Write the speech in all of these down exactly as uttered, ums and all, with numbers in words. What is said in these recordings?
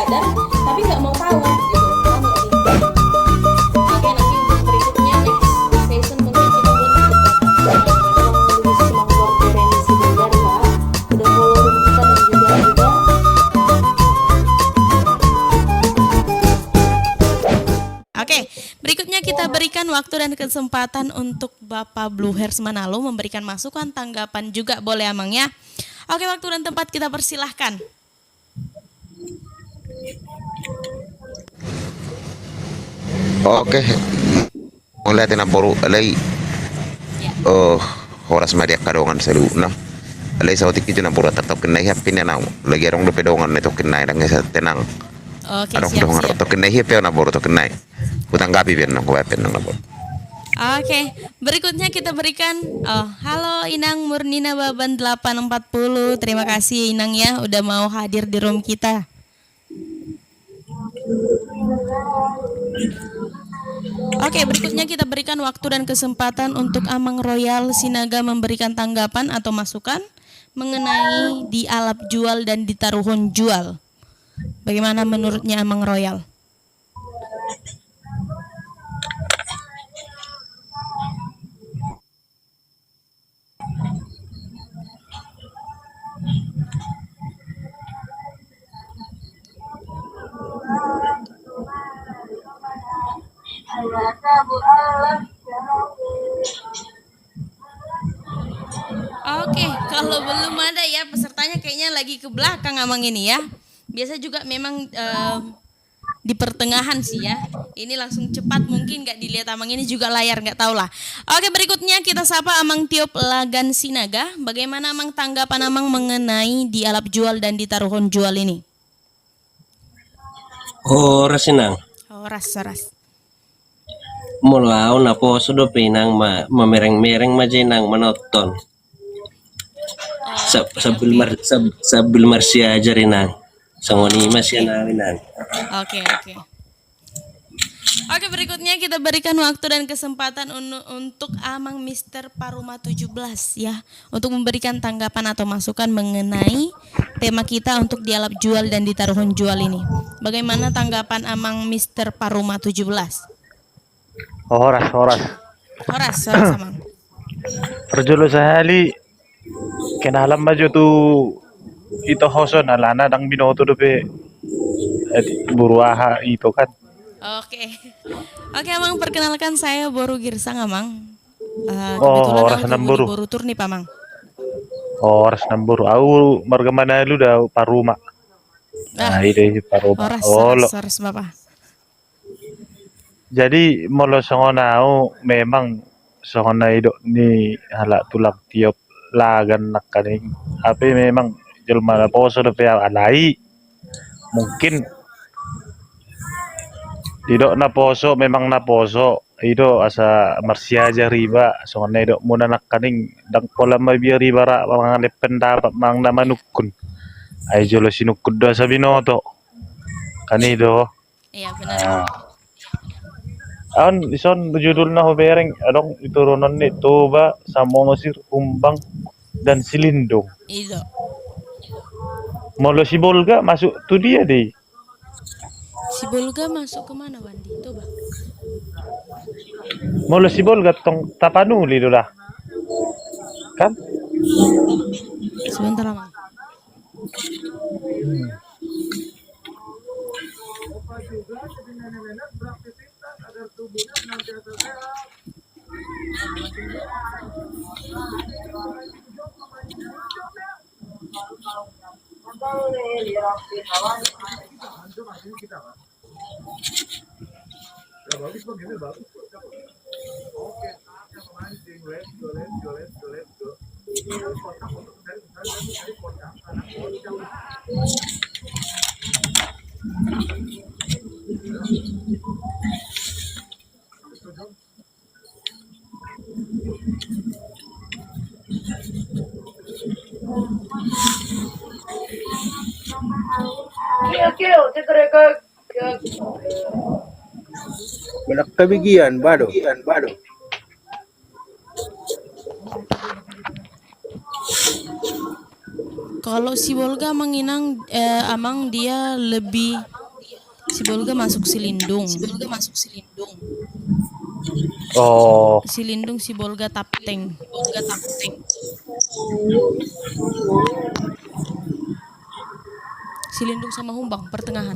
Tapi nggak mau tahu gitu. Paham nggak sih? Oke, nanti untuk berikutnya, next session, mungkin kita buat untuk membahas tentang kondisi Simanggor Bereni Siregar, ya. Udah follow kita dan juga, juga. Oke, berikutnya kita berikan waktu dan kesempatan untuk Bapak Blue Hairs Manalo memberikan masukan, tanggapan juga boleh, Amang, ya. Oke, waktu dan tempat kita persilahkan. Oke. Mauliate, namboru, alai. Ya. Oh, horas ma di angka dongan saluhutna. Alai saotik i jo, namboru, antar tokinnai, hape nian au. Lagi adong dope dongan na tokinnai, ndang esa tenang. Oke, adong siap, dongan siap. Tokinnai, hape au, namboru, tokinnai. Hutanggapi pe annon, hubaen pe annon, namboru. Oke, berikutnya kita berikan, oh, halo Inang Murni Nababan delapan empat puluh. Terima kasih, Inang, ya, udah mau hadir di room kita. Oke, berikutnya kita berikan waktu dan kesempatan untuk Amang Royal Sinaga memberikan tanggapan atau masukan mengenai dialap jual dan ditaruhon jual. Bagaimana menurutnya Amang Royal? Oke, kalau belum ada ya pesertanya, kayaknya lagi ke belakang Amang ini ya. Biasa juga memang, em, di pertengahan sih ya. Ini langsung cepat, mungkin nggak dilihat Amang ini juga layar, nggak tahu lah. Oke, berikutnya kita sapa Amang Tiop Lagan Sinaga. Bagaimana Amang tanggapan Amang mengenai dialap jual dan ditaruhon jual ini? Horas, Inang. Horas, horas. Molo au naposo dope, Inang, ma, mamereng-mereng ma jo, Inang, manonton. Sa-, sambil mar-, sam-, sambil marsiajar, Inang. Songon i ma sian au, Inang. Oke, oke. Oke, berikutnya kita berikan waktu dan kesempatan unu-, untuk Amang Mister Paruma tujuh belas, ya, untuk memberikan tanggapan atau masukan mengenai tema kita untuk dialap jual dan ditaruhon jual ini. Bagaimana tanggapan Amang Mister Paruma tujuh belas? Horas, horas. Horas, horas, Amang. Parjolo sahali, kenalan ma jo tu ito hoson, alana ndang binoto dope, eh, boru aha ito kan. Oke. Oke, Amang, perkenalkan, saya boru Girsang, Amang. Eh, oh, kebetulan horas, au tu namboru. Boru Turnip, Amang. Horas, namboru. Au marga Manalu da, Paruma. Ah. Nah, i do i, Paruma. Horas, olo. Horas, horas, Bapa. Jadi, molo songon au, memang songon na nidok ni halak tulang, Tiop Lagan nangkaning. Hape memang jolma naposo dope au, alai mungkin didok naposo, memang naposo, i do asa marsiajar iba, songon na nidokmuna nangkaning, ndang pola mabiar iba rap mangalehon pendapat manang na manungkun. Ai jolo sinungkun do asa binoto. Kan i do. Iya, benar. Ah. On, dison judulna hubereng, adong di turunan ni Toba, Samosir, Humbang, dan Silindung. Iya. Molo Sibolga masuk tu dia dei? Sibolga masuk ke mana, Wandi? Toba. Molo Sibolga tong Tapanuli do da. Kan? Sebentar, Amang. Hmm. Balak kabigian, bado. Kalau Sibolga, Amang Inang, eh, Amang, dia lebih Sibolga masuk Silindung. Oh. Silindung, Sibolga, Tapteng. Silindung sama Humbang, pertengahan.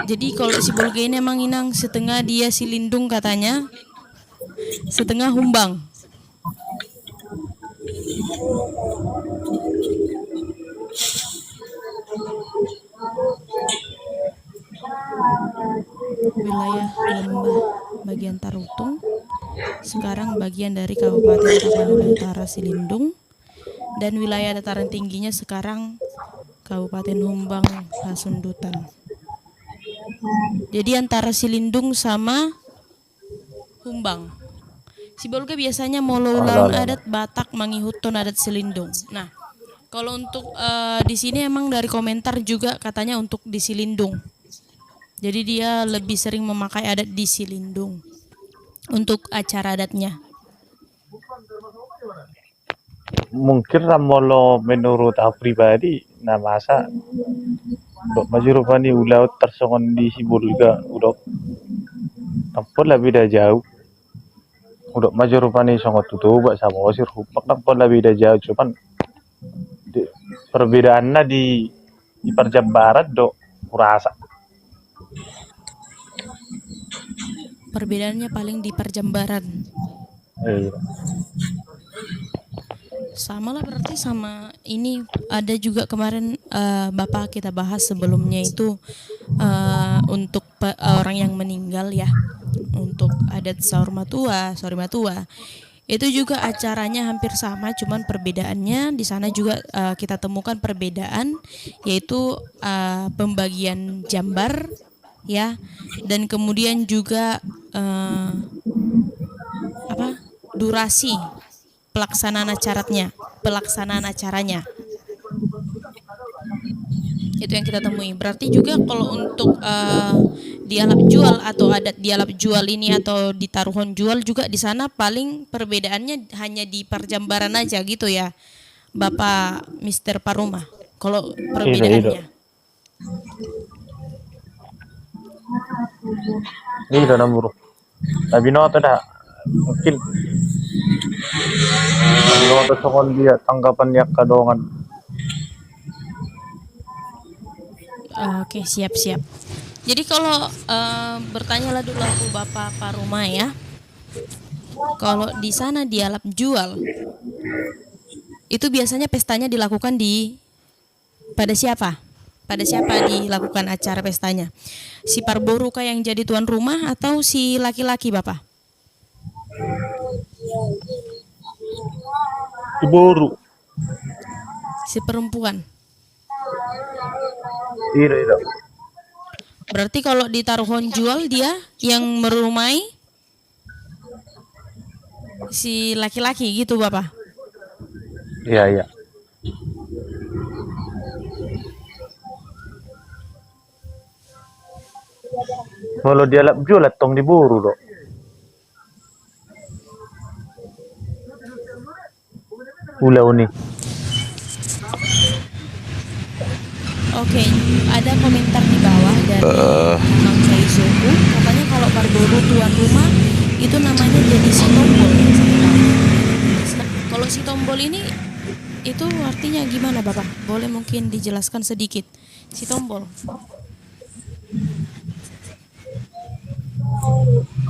Jadi kalau Sibolga ini emang, Inang, setengah dia Silindung katanya, setengah Humbang. Wilayah Lembah bagian Tarutung, sekarang bagian dari Kabupaten Tapanuli Utara Silindung, dan wilayah dataran tingginya sekarang Kabupaten Humbang Hasundutan. Jadi antara Silindung sama Humbang. Sibolga biasanya molo ulaon adat Batak mangihuthon adat Silindung. Nah, kalau untuk, eh, di sini emang dari komentar juga katanya untuk di Silindung. Jadi dia lebih sering memakai adat di Silindung untuk acara adatnya. Mungkin ra molo menurut au pribadi, na masa dok ma jo rupani ulaon tarsongon di Sibolga, udok. Ndang pola beda jauh. Udok ma jo rupani songon tu Toba, Samosir, Humbang, ndang pola beda jauh, cuman di, perbedaanna di, di parjambaran do hurasa. Perbedaannya paling di parjambaran. Iya. Sama lah berarti sama ini, ada juga kemarin, eh, Bapak kita bahas sebelumnya itu, eh, untuk pe-, orang yang meninggal ya, untuk adat saur matua, sori matua. Itu juga acaranya hampir sama, cuman perbedaannya di sana juga, eh, kita temukan perbedaan, yaitu, eh, pembagian jambar, ya, dan kemudian juga, eh, apa, durasi pelaksanaan acaratnya, pelaksanaan acaranya. Itu yang kita temui. Berarti juga kalau untuk, eh, dialap jual atau adat dialap jual ini atau ditaruhon jual juga di sana paling perbedaannya hanya di parjambaran aja gitu ya, Bapak Mister Paruma. Kalau perbedaannya. Iya, Bro. Tapi no, ada mungkin. Binoto songon dia tanggapan ni angka dongan. Oke, siap, siap. Jadi kalau, eh, bertanyalah dulu aku Bapak Paruma ya. Kalau di sana dialap jual, itu biasanya pestanya dilakukan di, pada siapa? Pada siapa dilakukan acara pestanya? Si parboru kah yang jadi tuan rumah atau si laki-laki, Bapak? Si boru. Si perempuan. Iya, iya. Berarti kalau ditaruhon jual dia yang merumai si laki-laki gitu, Bapak? Iya, iya. Molo dialap jual antong di boru do. Ulaon i. Oke, ada komentar di bawah dari Mang Sai Suku, katanya kalau parboru tuan rumah itu namanya jadi si tombol. Kalau si tombol ini itu artinya gimana, Bapak? Boleh mungkin dijelaskan sedikit. Si tombol.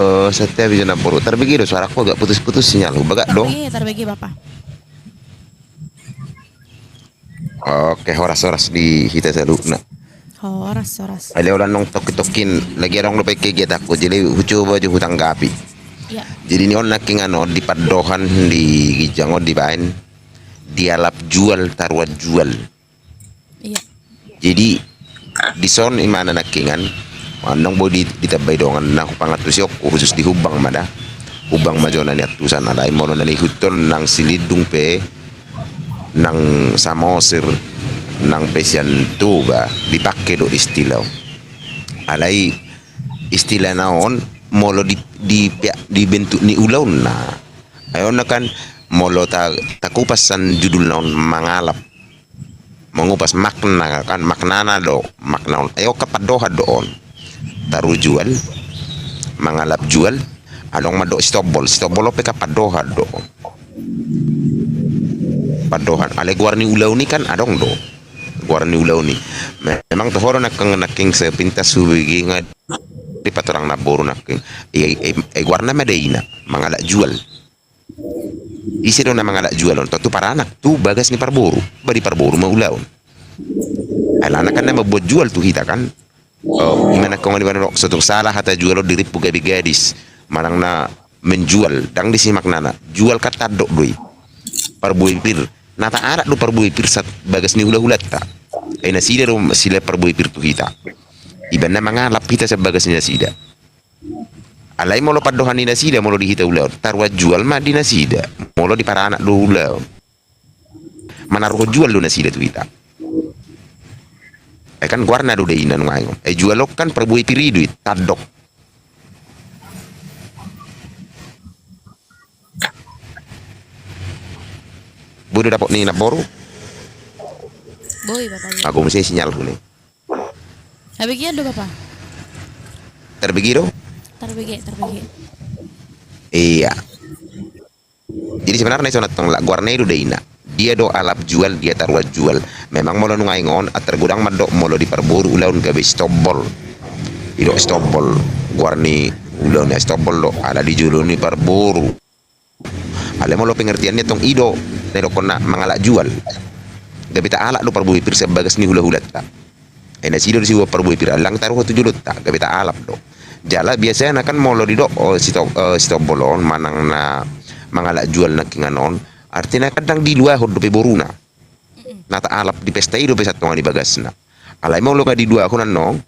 Eh, setia bisa nampuru. Tarbege do suaraku agak putus-putus sinyal. Bagak do. Tarbege, tarbege, Bapak. Oke, horas-horas di hita saluhutna. Horas, horas. Ale, olo, nang tokki-tokki, lagi adong dope kegiatanku, jadi hucoba jo hutanggapi. Iya. Jadi ni on nangkiningan on di pandohan di ginjang on dibaen dialap jual, taruhan jual. Iya. Jadi dison imana nangkiningan, nang boi di, ditambai dongan na hupangantusi on, khusus di Humbang ma da. Humbang ma jona niantusan, alai molo na niihuthon nang Silindung pe, nang Samosir, nang pe sian Toba, dipake do istilah on. Alai istilahna on molo di, di, dibentuk ni ulaonna. Ai on kan molo ta, takupas sian judulna on mangalap. mangupas makna kan, maknana do, makna on. Ai on kan pandohan do on. Tarua jual, mangalap jual, adong mandok sitombol, sitombol on pe kan pandohan do on. Pandohan, alai goar ni ulaon i kan adong do. Goar ni ulaon i. Memang toho do nangkin, nangkin sepintas hubege nga dipatorang namboru nangkin. Ai, ai, ai goarna ma daina, mangalap jual. Ise do na mangalap jual on? Tontu paranak tu bagas ni parboru, ba di parboru ma ulaon. Alana kan na mambuat jual tu hita kan. O, ima nangkin on, ima nangkin on, so tung sala hata jual on dirimpu gabe gadis, manang na menjual, ndang disi maknana. Jual kan tandok do i. Parbue pir. Na taalap do parbue pir sian bagas ni hulahulanta. Ai nasida do sian parbue pir tu hita. Ibana mangalap hita sian bagas ni nasida. Alai molo pandohan ni nasida, molo di hita ulaon, taruan jual ma di nasida. Molo di paranak do ulaon, manaruhon jual do nasida tu hita. Ai kan goarna do daina nuaeng on. Ai jual on kan parbue pir i do i, tandok. Boi do dapot ni namboru? Boi, Bapa. Ago muse sinyalhu ni. Tabegean do, Bapa? Tarbege do? Tarbege, tarbege. Iya. Jadi sebenarna i songon on, goarna i do daina. Dia do alap jual, dia taruan jual. Memang molo nuaeng on, antar godang mandok molo di parboru ulaon gabe sitombol. Didok sitombol. Goar ni ulaon i sitombol do, ala di jolo ni parboru. Alai molo pengertianna tong i do, na didokkonna mangalap jual. Gabe taalap do parbue pir sian bagas ni hulahulanta. Ai nasida do siboan parbue pir, ndang taruhon tu jolonta, gabe taalap do. Jala biasana kan molo didok, o, sito-, eh, sitombol on, manang na mangalap jual nangkiningan on, artina kan ndang diluahon dope boruna. Na taalap di pesta i dope sian tonga ni bagasna. Alai molo nga diluahon annon,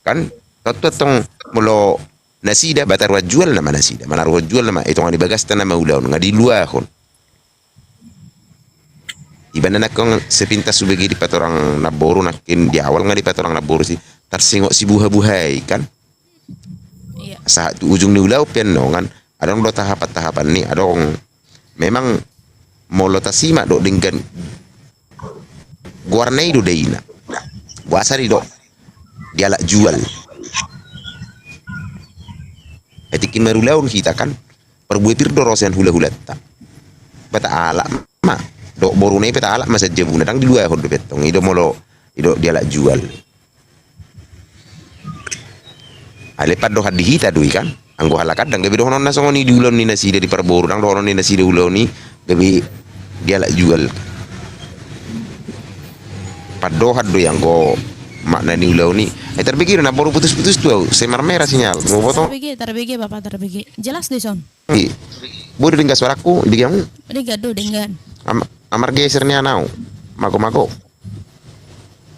kan, tontu antong molo nasida, ba taruan jual nama nasida, manaruhon jual nama, i tonga ni bagasta nama ulaon, nga diluahon. Ibana nangkin sepintas hubege dipatorang namboru nangkin di awal, nga dipatorang namboru si, tarsingot sibuhabuhai kan. Iya. Sahat tu ujung ni ulaon pe annon kan, adong do tahapan-tahapan ni, adong. Memang molo tasimak do denggan goarna i do daina. Boasa didok dialap jual? Ai tingki marulaon hita kan, parbue pir do ro sian hulahulanta. Ba taalap ma. Dok boruna i pe taalap ma sian jabuna, ndang diluahon dope antong. I do molo didok dialap jual. Alai pandohan di hita do i kan. Anggo halak adat ndang gabe dohononna songon i di ulaon ni nasida di parboru, ndang dohonon ni nasida ulaon i gabe dialap jual. Pandohan do i anggo makna ni ulaon i. Ai tarbege do namboru, putus-putus tu au, sai marmera sinyal. Boto? Tarbege, tarbege, Bapa, tarbege. Jelas do i son. I. Boi do denggan suaraku, denggan? Denggan do, denggan. Am-, amargeser nian au. Mago-mago.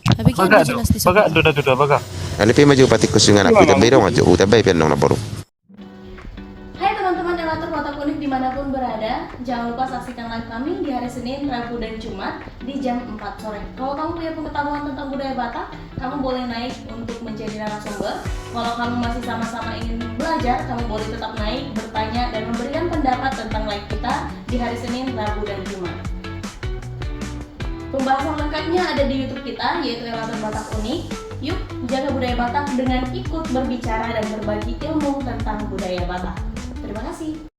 Tapi kan bagak do, jelas di bagak sana. Do, datu do, bagak. Alai pe ma jo patikus dengan aku, tambai dong ajo, tambai pe annon namboru. Hai teman-teman Elator Batak Unik dimanapun berada, jangan lupa saksikan live kami di hari Senin, Rabu, dan Jumat di jam empat sore. Kalau kamu punya pengetahuan tentang budaya Batak, kamu boleh naik untuk menjadi narasumber. Kalau kamu masih sama-sama ingin belajar, kamu boleh tetap naik, bertanya, dan memberikan pendapat tentang live kita di hari Senin, Rabu, dan Jumat. Pembahasan lengkapnya ada di YouTube kita, yaitu Elator Batak Unik. Yuk, jaga budaya Batak dengan ikut berbicara dan berbagi ilmu tentang budaya Batak. Terima kasih.